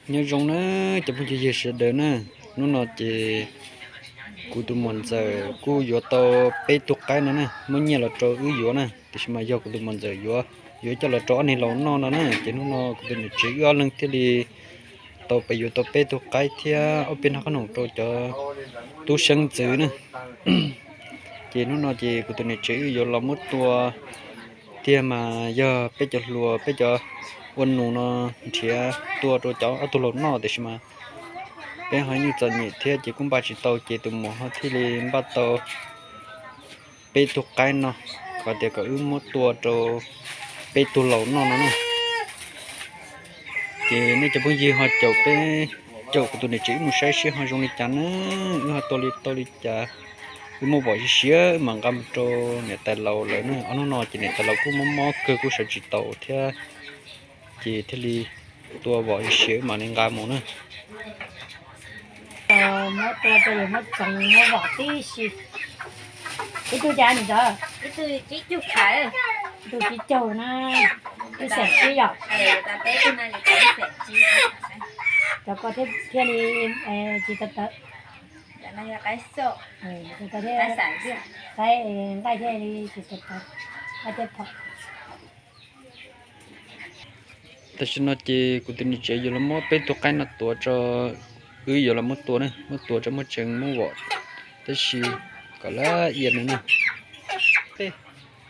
Nyob zoo na cov phooj ywg sawv daws na, hnub no ces kuv tus muam ntxawm kuj yuav tau peb tug qaib no na, muab nyiaj los rau wb yuav na, tiam sis mas yog kuv tus muam ntxawm yuav, yuav coj los rau ob niag laus noj no na, ces hnub no kuv tus niam tsev wb ob leeg thiaj li tau pem yuav tau peb tug qaib thiab ob peb nab qhob noom rau cov tub xeeb ntxwv na. Ces hnub no ces kuv tus niam tsev wb yuav los muab tua tiag mas yog peb cov hluas peb cov ua nus no nrhiav tua rau cov ob tug laus noj, tiam sis mas peb ho yeej txom nyem thiab ces kuj npaj tsis tau, ces tus muam ho thiaj li npaj tau peb tug qaib no, kom tias kom wb muab tua rau peb tug laus noj no na. Ces nej cov phooj ywg ho caum peb, caum kuv tus niam tsev wb mus saib seb ho zoo li cas na, wb ho tua li tau li cas. Wb muab vom siav siav wb mam nqa mus rau niam tais laus lawv na. Ob hnub no ces niam tais laus kuj mob mob kawg kuj sawv tsis taus thiab, ces thiaj li tua vom siav siav wb mam li nqa mus na. Muab tua rau yus muab txoov muab vom tib si. Ib tug cas nim ntawd? Ib tug tsib caug na, ib xeem tsib yom. Cov ko thiaj li tsis tawv tawv. Qaib nqaij thiaj li tsis tawv tawv, nqaij thiaj phom. Tam sim no ces kuv tus niam tsev yuav los muab peb tug qaib no tuav tso, wb yuav los muab tua na, muab tua tso muab tseev muab vom tib si kom lawv iab no na.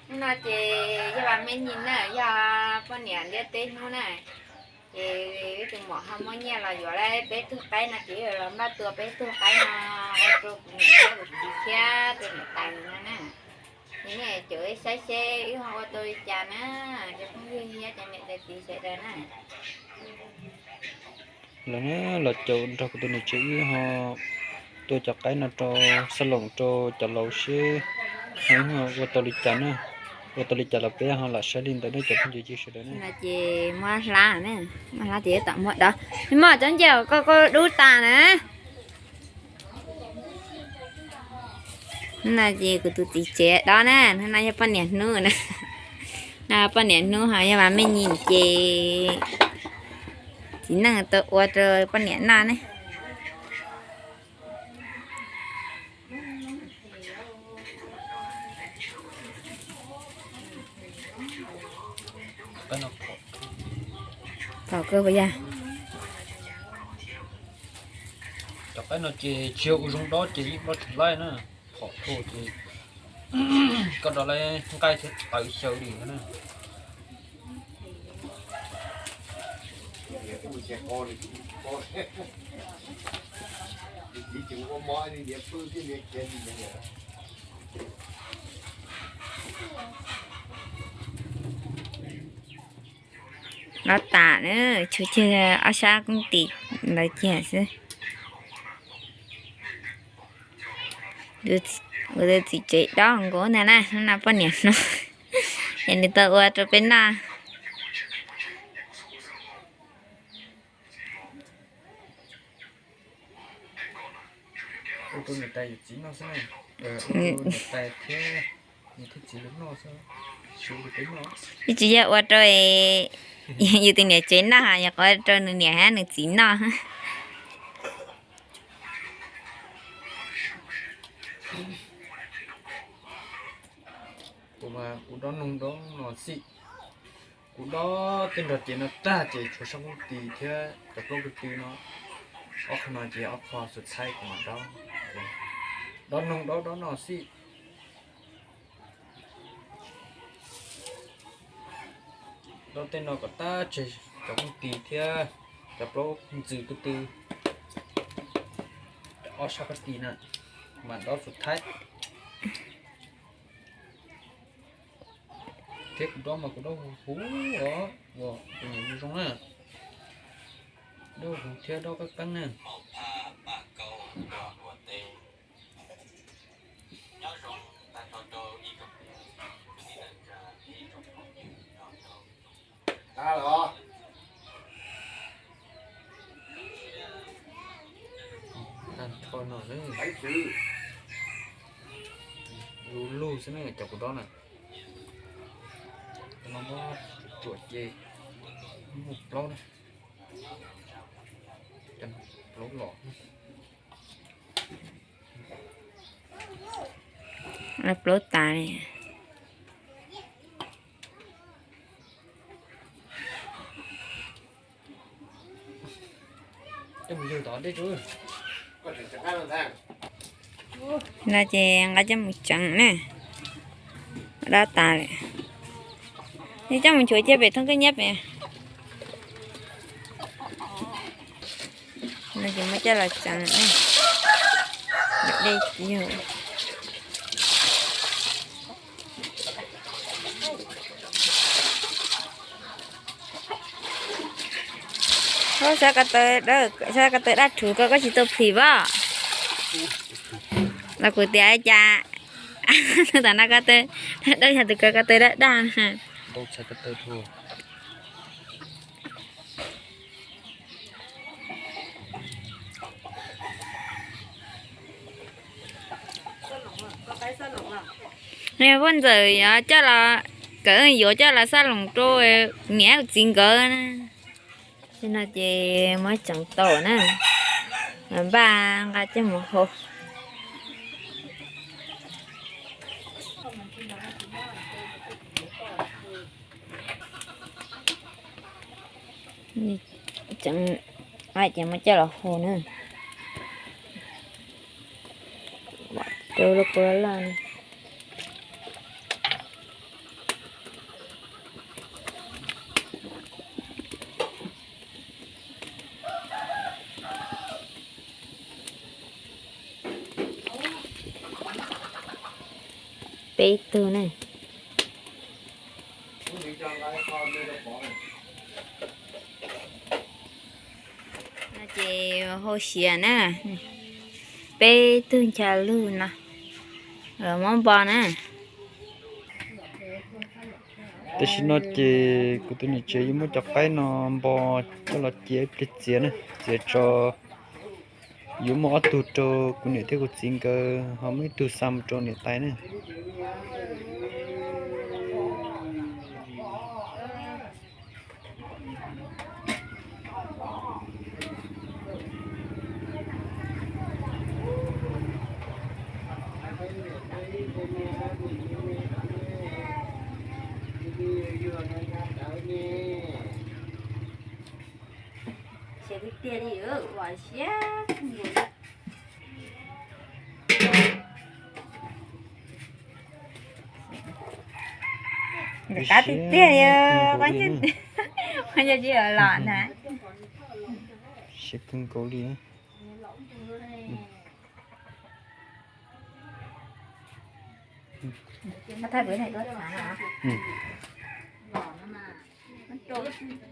Hnub no ces yog Vam Mej Nyim na, yog poj niam ntiaj teb hnub na, ces wb tus muam ho muab nyiaj los yuav lawm peb tug qaib no ces los npaj tua peb tug qaib no ua rau kuv niam thiab kuv txiv thiab rau niam tais no na. Ces nej caum saib seb wb ho ua tau li cas na, cov phooj ywg thiab cov niam cov txiv sawv daws na. Lawv los caum nrog kuv tus niam tsev wb ho tua cov qaib no rau xab loos rau cov laus seb ua tau li cas na. Ua tau li cas los peb ho lam saib li ntawd nej cov phooj ywg sawv daws na. Ces muab hlab, muab hlab ces tom muab dob. Mej Moj, cov ncej koj koj dub tas na. Hnub no ces kuv tus txiv tsev dob na, hnub no yog poj niam hnub na. No poj niam hnub ho yog Vam Mej Nyim ces txiv neej tau ua rau poj niam noj ne. Phom kawg puas yog? Cov qaib no ces tsis yog ua zoo dob ces yeej dob tsis laib na. Phom tuaj ces koj rov lawv nqaij thiab tawv xyaw li na. Los tas na, tshuav kiag ob sab kooj tis ntawd kiag xwb. Kuv tus txiv tsev dob nkaus ntag na, no poj niam hnub es nws tau ua rau peb noj. Ua rau niam tais yawm txiv noj xwb, ua rau niam tais thiab niam thiab txiv lawv noj xwb, noj. Ib tsis yog ua rau yus tus niam tsev noj, yog ua rau nws niam thiab nws txiv noj. Kuv mas kuv dob noog dob no xij, kuv dob tej nrog cev no tag ces tshuav sab kooj tis thiab cov plaub ko tw no, ob qho no ces ob qho xus thaib kuv mam dob. Dob noog dob dob no xij. Dob tej no kom tab tseg cov kooj tis thiab cov plaub ntxws ko tw, ob sab ko tis na, mam dob xus thaib. Thiab kuv dob mas kuv dob huv huv os, ua tus nyuam zoo zoo na, dob huv thiab dob qeeb qeeb na. Tag nrho no, lug lug xwb ne cov kuv dob na. No muab ruam ces muaj plaub na. Plaub tas li. No ces nqa coj mus tseev na. Dab tas lawm. Coj mus nchuav cia pem thoob kab nyab pem. No ces muab coj los tseev na. Dej yug. Saib ko taw, saib ko taw daj rhuv ko, koj tsis tau phim pob? Los kuv tias cas, tam no ko taw daj, yog tus ko ko taw daj daj. Poj ntxawm yuav coj los, kawm yuav coj los xab loos rau niam txiv nkawd na. No ces muab tseev tau na, npaj nqa coj mus hau. Tseev ces muab coj los hau na. Rau lub pua loj. Peb tug na. No ces hau siav na, peb tug ncha lug no, muab npo na. Tam sim no ces kuv tus niam tsev yuav muab cov qaib no npo coj los cia ib pliag txiav na, txiav tso. Yuav muaj ob tug rau kuv niam thiab kuv txiv nkawd, ho muaj ib tug xa mus rau niam tais na. Qab tiag tiag, qab tiag, qab tiag tsis los ntag. Siab kawg nkaus li.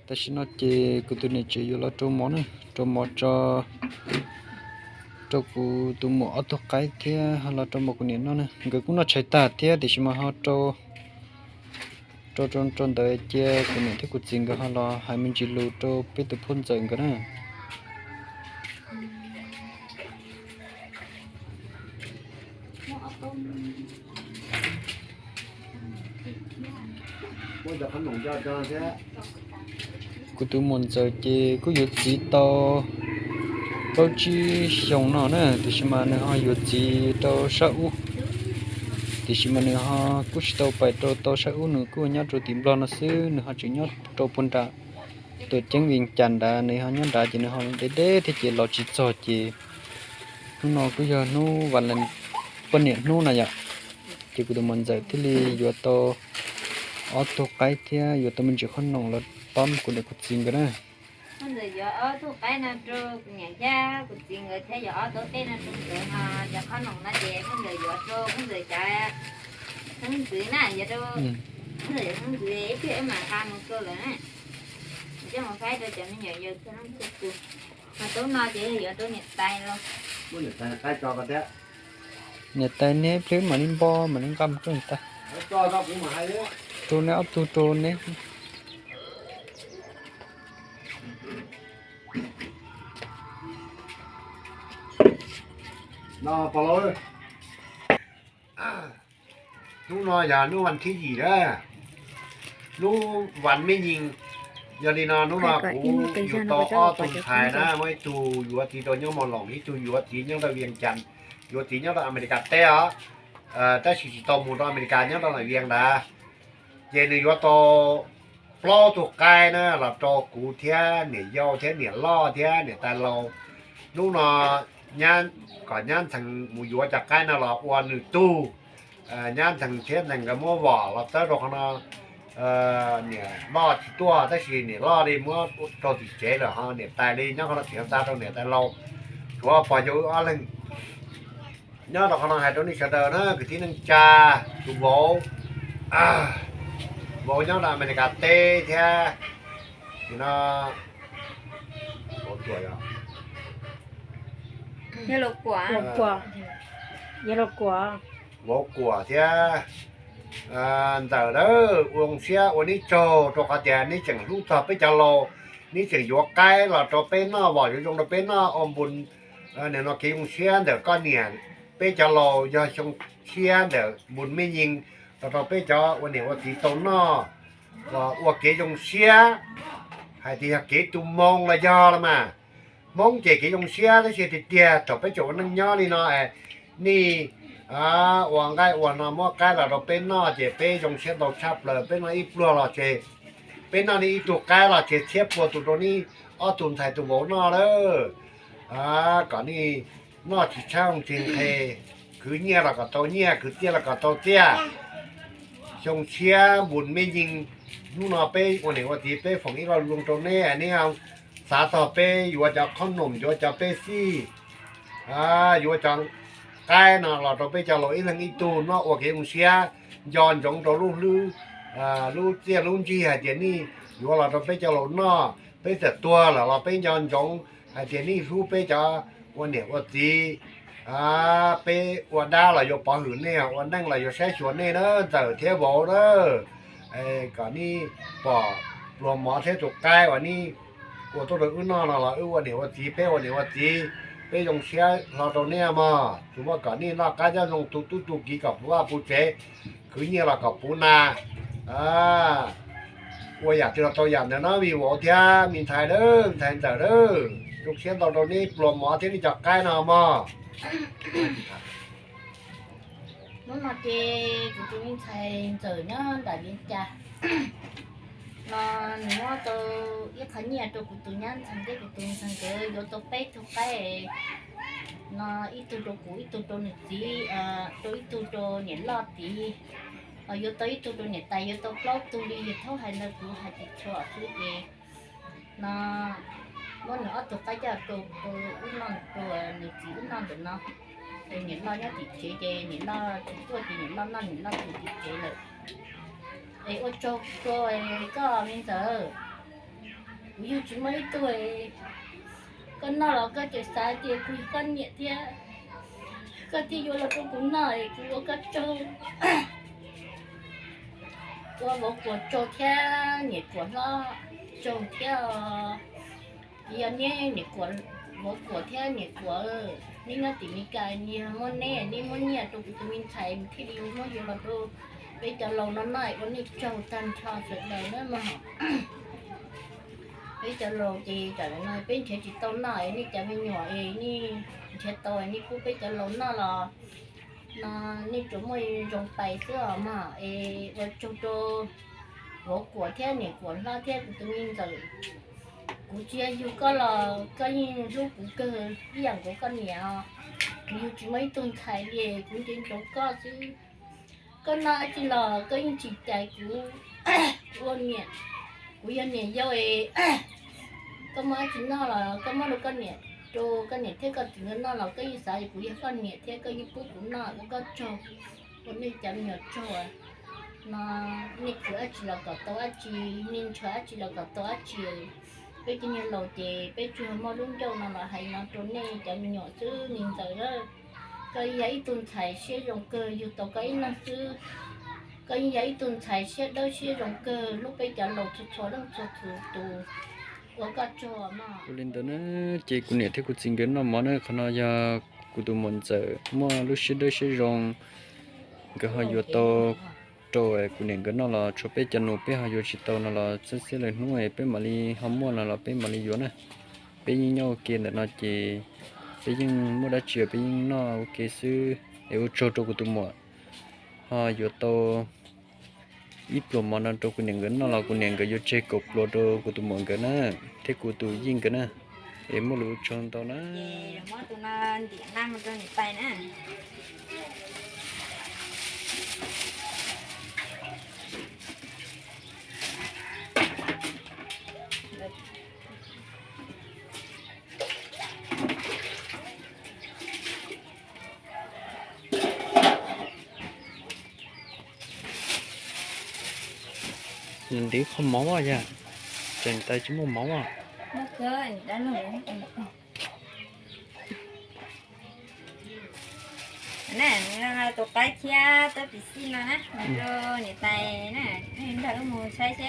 Tam sim no ces kuv tus niam tsev yuav los rau mov na, rau mov tso rau kuv tus muam ob tug qaib thiab ho los rau mov kuv niam noj na. Nkawd kuj noj tshais tag thiab tiam sis mas ho rau, rau, rau, rau ntawd cia kuv niam thiab kuv txiv nkawd ho los hais me ntsis lus rau peb tus poj ntxawm nkawd na. Kuv tus muam ntxawm ces kuj yuav txiv tau plaub tsib xyoos no na, tiam sis mas nws ho yuav txiv rau sab ub, tiam sis mas nws ho kuj tsis tau pais rau tau sab ub, nws kuj nyob rau tim Nplog no xwb, nws ho tseem nyob rau puag nram tuam ceeb Vias Cas nrad, nws ho nyob nrad ces nws ho deb deb thiab ces los tsis txog ces hnub no kuj yog hnub vas lees poj niam hnub no yom, ces kuv tus muam ntxawm thiaj li yuav tau ob tug qaib thiab yuav tau me ntsis qhob noom los pab kuv niam kuv txiv nkawd na. Poj ntxawm yuav ob tug qaib no rau kuv niam thiab kuv txiv nkawd thiab yuav ob tug qaib no rau nkawd no, cov qhob noom no ces poj ntxawm yuav rau poj ntxawm cov xeeb ntxwv na, yuav rau poj ntxawm cov xeeb ntxwv ib pliag wb mam nqa mus rau lawv na. Coj mus faib rau cov me nyuam yaus txhua leej txhua tus. Ho tub no ces yuav rau niam tais los. Niam tais neb ib pliag mam li npo mam li nqa mus rau niam tais. Rau neb ob tug rau neb. Hnub no yog hnub vas thib yim lawm, hnub vas me nyis, Yog li no hnub no kuv yug tau ob tug ntxhais na, muaj ib tug yuav txiv rau nyob Mos Loos, ib tug yuav txiv nyob rau Vias Cas, yuav txiv nyob rau Amelikas teb os, tab sis tsis tau mus rau Amelikas, nyob rau Las Vegas ntawd. Ces nws yuav tau plaub tug qaib na los rau kuv thiab niam yau thiab niam loj thiab niam tais laus. Hnub no nyab, kom nyab ntxhee mus yuav cov qaib no los ua nws tug. Nyab ntxhee thiab ntxhee nkawd muab vom los txawb rau qhov no. Niam loj tsis tuaj tab sis niam loj li muab rau tim tsev lawm, ho niam tais li nyob qhov no tseem xa rau niam tais laus. Tshuav pog yau wb ob leeg nyob rau qhov no. Hais rau nej sawv daws na, kwv tij neej tsa, tus vauv, vauv nyob rau Amelikas teb thiab, no, vauv Kuam thiab ntxawm lawv ua zoo siab ua neb tsaug rau qhov tias neb tseem hlub txog peb cov laus, neb tseem yuav qaib los rau peb noj, vom yuav zoo rau peb noj, ua npus, nim no kev zoo siab ntawm koj niam. Peb cov laus yog xyoo tshiab ntawm npus me nyi los rau peb cov ua niam ua txiv tau noj, ua kev zoo siab, hais tias yog kev tu moo los yog los mas. Hmoob ces kev zoo siab tab sis tiag tiag thaum peb tseem ua neej nyob li no es nej ua nqaij ua no muab qaib los rau peb noj ces peb zoo siab ntau tshaj plaws. Peb noj ib pluag los ces peb noj nej ib tug qaib los ces txhiab pua tus rau nej ob tug ntxhais tus vauv noj lawm. Kom nej noj tsis tshaib tsis nqhis, khwv nyiaj los kom tau nyiaj, khwv txiaj los kom tau txiaj. Xyoo tshiab npus me nyi, hnub no peb ua niam ua txiv peb foom ib lo lus zoo rau neb, neb xav txog peb yuav cov khob noom, yuav cov peb xij, yuav cov qaib no los rau peb cov laus ib leeg ib tug noj ua kev zoo siab, nco ntsoov rau lub hlwb, lub txiaj lub ntsig hais tias nej yuav los rau peb cov laus noj. Peb txawm tuag lawm los peb nco ntsoov hais tias nej hlub peb cov ua niam ua txiv. Peb ua dab los yuav pov hwm nej, ua neej los yuav saib xyuas nej na ntxawm thiab vauv na. Kom nej pom pluas mov thiab tus qaib uas nej ua tuaj rau wb noj no los wb ua niam ua txiv, peb ua niam ua txiv, peb zoo siab hlo rau nej mog. Tus muaj kom nej noj qab nyob zoo, tu tub tu kiv kom puv vaj puv tsev, khwv nyiaj los kom puv na. Ua yam twg los tau yam ntawd na me vauv thiab me ntxhais, me ntxhais ntxawm na. Zoo siab ntau rau nej pluas mov thiab nej cov qaib no mog. Hnub no ces kuv tus me ntxhais ntxawm nyob nram Vias Cas no, nws muab tau ib qho nyiaj rau kuv tus nyab ntxhee thiab kuv tus ntxhee nkawd yuav tau peb tug qaib no, ib tug rau kuv, ib tug rau nws txiv, rau ib tug rau niam loj txiv, yuav tau ib tug rau niam tais, yuav tau plaub tug li yawg thaub hais ntawd, kuv hais tsis tshua xwb ces no muab nws ob tug qaib coj rau wb noj, rau nws txiv wb noj ntawm no. Ces niam loj nyob tim tsev ces niam loj tsis tuaj ces niam loj noj niam loj tus tim tsev lawm. Es ua tsaug rau koj me ntxawm, kuv yug tsis muaj ib tug, koj noj los koj tseem xav tias kuv yog koj niam thiab, koj thiaj yuav los rau kuv noj es kuv ua koj tsaug. Ua vauv Kuam tsaug thiab niam Kuam hlob tsaug thiab. Yog neb niam Kuam, vauv Kuam thiab niam Kuam, neb nyob tim Meskas, yog muab neb, neb muab nyiaj rau kuv tus me ntxhais thiaj li muab yuav los rau peb cov laus no noj, ua nej tsaug tag nrho sawv daws na mog. Peb cov laus ces tam no peb nrhiav tsis tau noj, nej cov me nyuam es nej nrhiav tau nej pub peb cov laus noj los no nej tsuas muaj zoo pais xwb os mog. Es ua tsaug rau vauv Kuam thiab niam Kuam hlob thiab kuv tus me ntxawm. Kuv tsis yog yug koj los koj yeej hlub kuv kawg ib yam nkaus koj niam os. Kuv yug tsis muaj ib tug ntxhais li, kuv nco ntsoov koj xwb. Koj noj dab tsi los koj yeej tsis cais kuv ua niam. Kuv yog niam yau es koj muaj dab tsi noj los koj muab rau koj niam, rau koj niam thiab koj txiv nkawd noj los koj yeej xav kuv yog koj niam thiab koj yeej pub kuv noj, ua koj tsaug, ua nej cov me nyuam tsaug. No nej khwv dab tsi los kom tau dab tsi, nej ntshaw dab tsi los kom tau dab tsi. Peb cov niag laus ces peb tsuas muaj lub ncauj no los hais no rau nej cov me nyuam xwb me ntxawm. Koj yog ib tug ntxhais siab zoo kawg, yug tau koj ib leeg xwb. Koj yeej yog ib tug ntxhais siab dawb siab zoo kawg, hlub peb cov laus txhua txhua leej txhua tus. Ua koj tsaug mog. Ua li ntawd na, ces kuv niam thiab kuv txiv nkawd noj mov na, qhov no yog kuv tus muam ntxawm muaj lub siab dawb siab zoo, nkawd ho yuav tau rau kuv niam nkawd noj los tshuav peb cov nus peb ho yuav tsis tau no los txhiab txhiab lwm hnub peb mam li ho muaj no los peb mam li yuav na. Peb yeej nyob ua ke ntawm no ces peb yeej muaj dab tsi peb yeej noj ua ke xwb es ua tsaug rau kuv tus muam ho yuav tau ib pluas mov no rau kuv niam nkawd noj los kuv niam nkawd yuav tseg kaum pluas rau kuv tus muam nkawd na, thiab kuv tus yij nkawd na. Es muaj lus ua tsaug ntau na. Nws ntiv qhov mov yog, tseem tais tsis muaj mov. Tus qaib thiab tab pis xij no na, rau niam tais na, nrog wb mus saib seb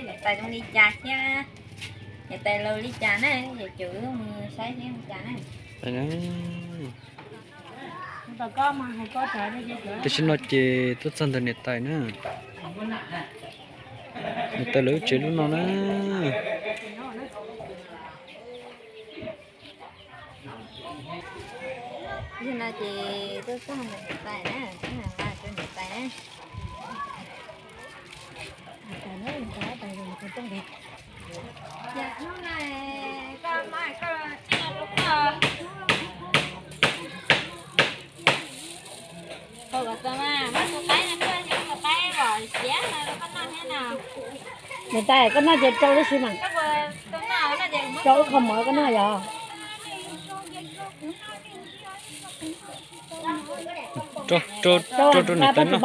niam tais zoo li cas thiab niam tais laus li cas na, ces wb mus saib seb li cas na. Tam sim no ces tuaj txog ntawm niam tais na. Niam tais lawv tsev lub no na. Tam sim no ces tuaj txog ntawm niam tais na, tuaj nqa rau niam tais na. Hnub no koj, koj, koj, niam tais, koj noj ces rau tib si mas, rau ib qho mov koj noj yog. Rau, rau, rau niam tais noj.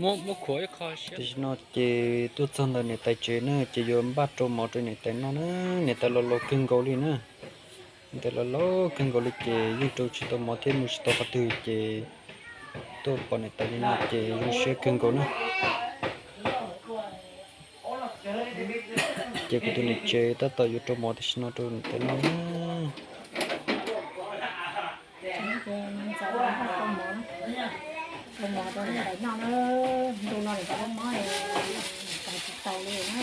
Muab, muab khuam ib qho. Tam sim no ces tuaj txog ntawm niam tais tsev na, ces yuav npaj rau mov rau niam tais noj na. Niam tais los laus kawg nkaus li na. Niam tais los laus kawg nkaus li ces yeej rau tsis tau mov thiab mus tsis tau qhov twg ces tuaj pom niam tais li no ces zoo siab kawg nkaus na. Ces kuv tus niam tsev tab tom yuav rau mov tam sim no rau niam tais noj na. Rau mov rau niam tais noj na, ntu no niam tais mob mob, niam tais tsis tau li na.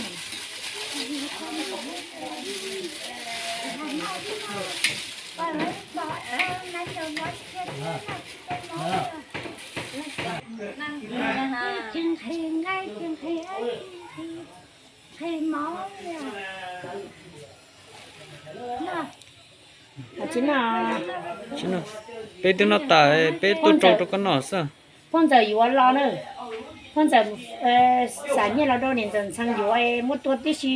Tsis nqhis nqaij, tsis nqhis, nqhis mov li. Tsis noj. Peb twb noj tas, peb tuaj rau rau koj noj xwb. Pog ntxawm yuav los na, pog ntxawm xam nyiaj los rau niam ntxawm ntxhee yuav, muab tua tib si,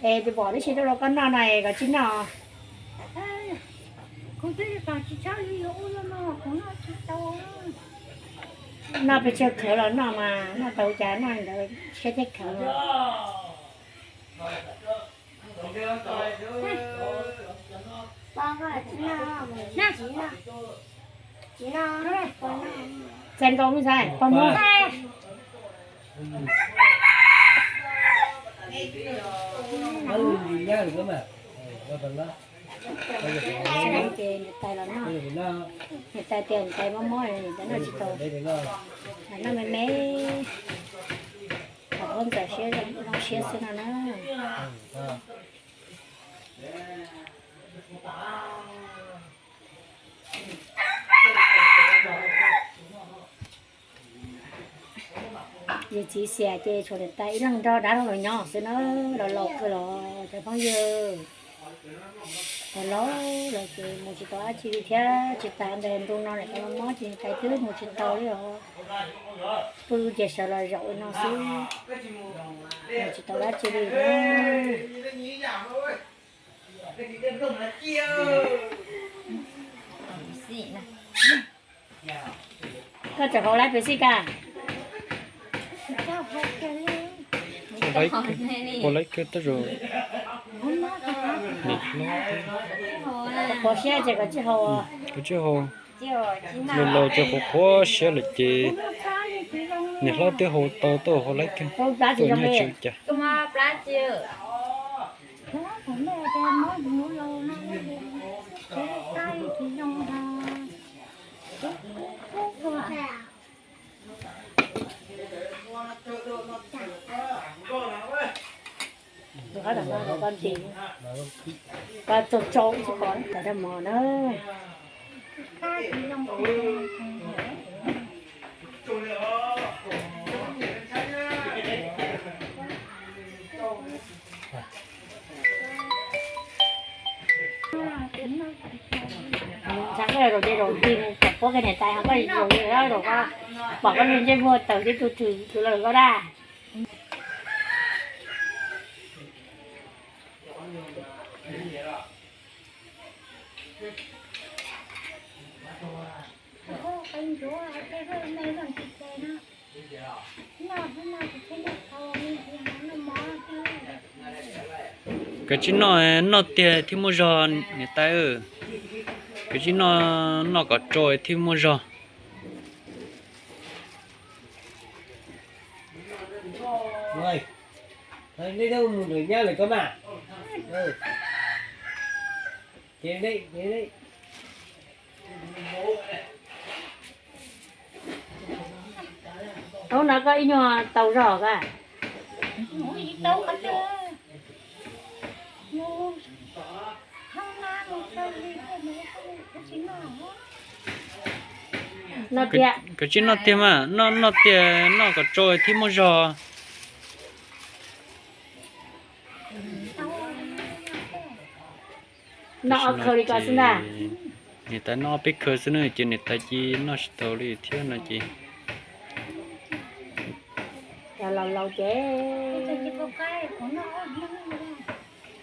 es tus pom tib si rau rau koj noj no es koj tsis noj. Noj pes tsawg khawv los noj mas, noj tau cas noj ntawd siab thiab kheev. Txais nkaus me ntxhais, pog muab. Ces niam tais los noj, niam tais tias niam tais mob mob, niam tais noj tsis tau, noj me me, kom pog ntxawm siab zoo siab xwb no na. Yus txiv xiam ces tshuav niam tais ib leeg nrog dab laug los nyob xwb na, los laus kawg los cov phooj ywg. Los laus los ces mus tsis tau dab tsi li thiab, tsis tas ntawd ntu no niam tais mob ces niam tais twb mus tsis tau li os. Pw ces sawv los zaum li no xwb, mus tsis tau dab tsi li na. Koj tseem hauv laib pes xij kas? Hauv laib kawg, tej zaum niam hlob, qhuav siab ces koj tsis hau, koj tsis hau. Laus laus ces qhuav qhuav siab lawm ces niam hlob twb hau tau, tuaj hauv laib kawg, tuaj nyob tsis ua cas. Koj txog tsau ib tsis pom tawm rau mov na. Ntshai koj zaum ces zaum twg kom puab kiag niam tais ho koj zaum zaum koj pom koj lub ntsej muag tawm tib tug twg tus los koj dab. Kav tsij noj, noj tiag thiaj muaj zog niam tais. Kav tsij noj, noj kom tsau thiaj muaj zog. Hnub no koj ib nyuag tau zog koj? Noj tiag. Kav tsij noj tiag mas, noj, noj tiag, noj kom tsau thiaj muaj zog. Noj ob khaw li ko xwb ntag. Niam tais noj ob peb khaw xwb na ces niam tais cia noj tsis tau li thiab no ces laus laus ces,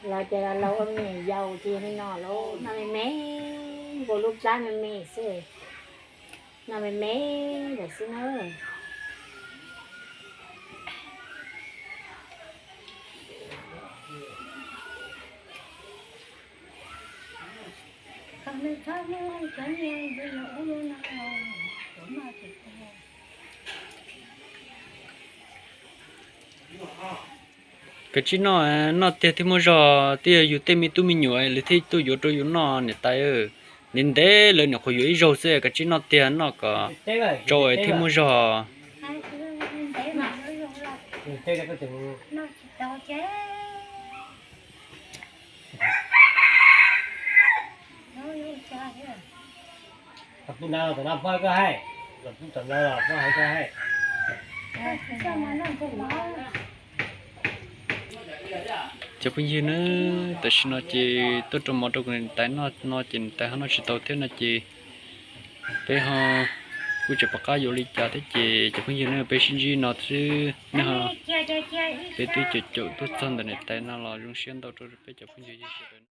laus ces laus ua me nyuam yaus ces yog li no los noj me me, nkaus lub plab me me xwb, noj me me ntawm xwb na. Kav tsij noj, noj tiag thiaj muaj zog, twb yog yus tej me tub me nyuam lawv thiaj tuaj yuav rau yus noj niam tais. Ntev ntev lawv nyuam qhuav yuav ib zaug xwb, kav tsij noj tiag noj kom tsau thiaj muaj zog. Cov phooj ywg na, tam sim no ces tuaj rau mov rau kuv niam tais noj no ces niam tais ho noj tsis tau thiab no ces peb ho kuj tsis pom qab yuav li cas thiab ces cov phooj ywg na, peb sib ntsib no xwb nej ho. Peb twb caum caum tuaj txog ntawm niam tais no los zoo siab ntau rau peb cov phooj ywg sawv daws.